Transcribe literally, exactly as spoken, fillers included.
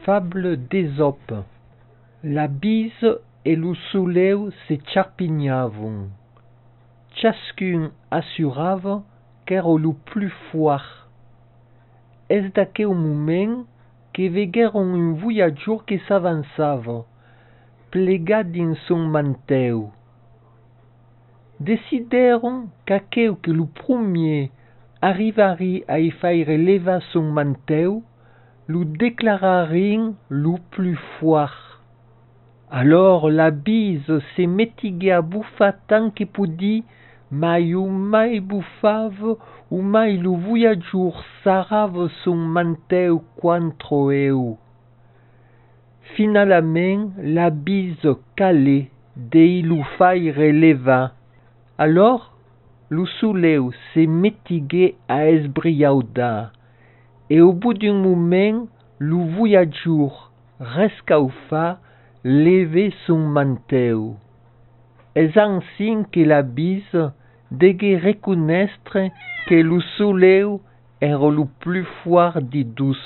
Fabla d'Esòp. La bisa e lo soleu se charpinhavan. Chascun assurava qu'èra lo plus fòrt. Es d'aqueu moment que veguèron un voiatjor que s'avançava, plegat dins son mantèu. Decidèron qu'aqueu que lo promier arribariá a i faire levar son mantèu, lo declararián lo plus fòrt. Alòr la bisa se metiguèt a bufar tant que podiá, mai o mai bufava, o mai lo voiatjor sarrava son mantèu contra eu. Finalament la bisa calèt de i lo faire levar. Alòr lo soleu se metiguèt a esbriaudar e au bot d'un moment lo voiatjor, rescaufat, levèt son mantèu. Es ansin que la bisa deguèt reconéistre que lo soleu èra lo plus fòrt di dos.